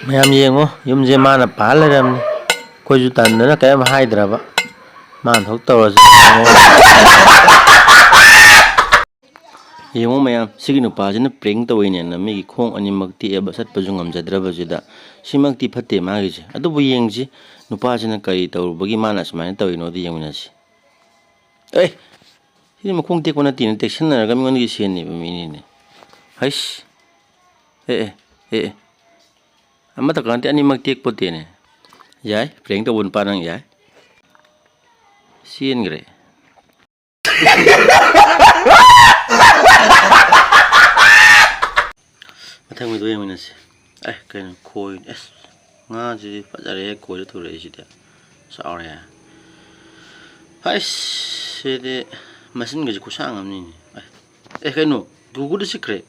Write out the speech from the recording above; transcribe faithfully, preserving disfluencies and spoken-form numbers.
ꯃꯌꯥꯝ ꯌꯦꯡꯉꯣ, ꯌꯨꯝꯁꯦ ꯃꯥꯅ ꯄꯥꯜ ꯂꯩꯔꯝꯅꯤ꯫ ꯑꯩꯈꯣꯏꯁꯨ ꯇꯟꯗꯅ ꯀꯔꯤꯝ ꯍꯥꯏꯗ꯭ꯔꯕ꯫ ꯃꯥꯅ ꯊꯣꯛ ꯇꯧꯔꯁꯨ꯫ ꯌꯦꯡꯉꯣ ꯃꯌꯥꯝ, ꯁꯤꯒꯤ ꯅꯨꯄꯥꯁꯤꯅ prank ꯇꯧꯋꯤꯅꯦꯅ ꯃꯤꯒꯤ ꯈꯣꯡ ꯑꯅꯤꯃꯛ ꯇꯦꯛꯑꯕ ꯆꯠꯄꯁꯨ ꯉꯝꯖꯗ꯭ꯔꯕꯁꯤꯗ꯫ ꯁꯤꯃꯛꯇꯤ ꯐꯠꯇꯦ ꯃꯥꯒꯤꯁꯦ꯫ ꯑꯗꯨꯕꯨ ꯌꯦꯡꯁꯤ, ꯅꯨꯄꯥꯁꯤꯅ ꯀꯔꯤ ꯇꯧꯔꯨꯕꯒꯤ ꯃꯥꯅ ꯑꯁꯨꯃꯥꯏꯅ ꯇꯧꯔꯤꯅꯣꯗꯣ ꯌꯦꯡꯃꯤꯟꯅꯁꯤ꯫ ꯑꯦ, ꯁꯤꯗꯤ ꯃꯈꯣꯡ ꯇꯦꯛꯄ ꯅꯠꯇꯦꯅꯦ, ꯇꯦꯛꯁꯤꯟꯅꯔꯒ ꯃꯤꯉꯣꯟꯗꯒꯤ ꯁꯦꯟꯅꯦꯕ ꯃꯤꯅꯤꯅꯦ꯫ ꯍꯩꯁ꯫ ꯑꯦ, ꯑꯦ, ꯑꯦ, ꯑꯦ꯫ ꯑꯃꯠꯇ ꯀꯥꯟꯅꯗꯦ, ꯑꯅꯤꯃꯛ ꯇꯦꯛꯄꯣꯠꯇꯦꯅꯦ꯫ ꯌꯥꯏ, prank ꯇꯧꯕ ꯅꯨꯄꯥ ꯅꯪ ꯌꯥꯏ꯫ ꯆꯦꯟꯈ꯭ꯔꯦ꯫ ꯃꯊꯪ video ꯌꯦꯡꯃꯤꯟꯅꯁꯤ꯫ ꯑꯦ, ꯀꯩꯅꯣ, ꯈꯣꯏ, ꯑꯁ, ꯉꯥꯁꯤꯗꯤ ꯐꯖꯔꯦꯍꯦ, ꯈꯣꯏꯗ ꯊꯨꯔꯛꯏꯁꯤꯗꯤ꯫ ꯆꯥꯎꯔꯦ꯫ ꯍꯩꯁ, ꯁꯤꯗꯤ ꯃꯆꯤꯟꯒꯁꯦ ꯈꯨꯁꯥꯡ ꯑꯃꯅꯤꯅꯦ꯫ ꯑꯦ, ꯑꯦ, ꯀꯩꯅꯣ, ꯒꯨꯒꯨꯗ ꯆꯤꯛꯈ꯭ꯔꯦ꯫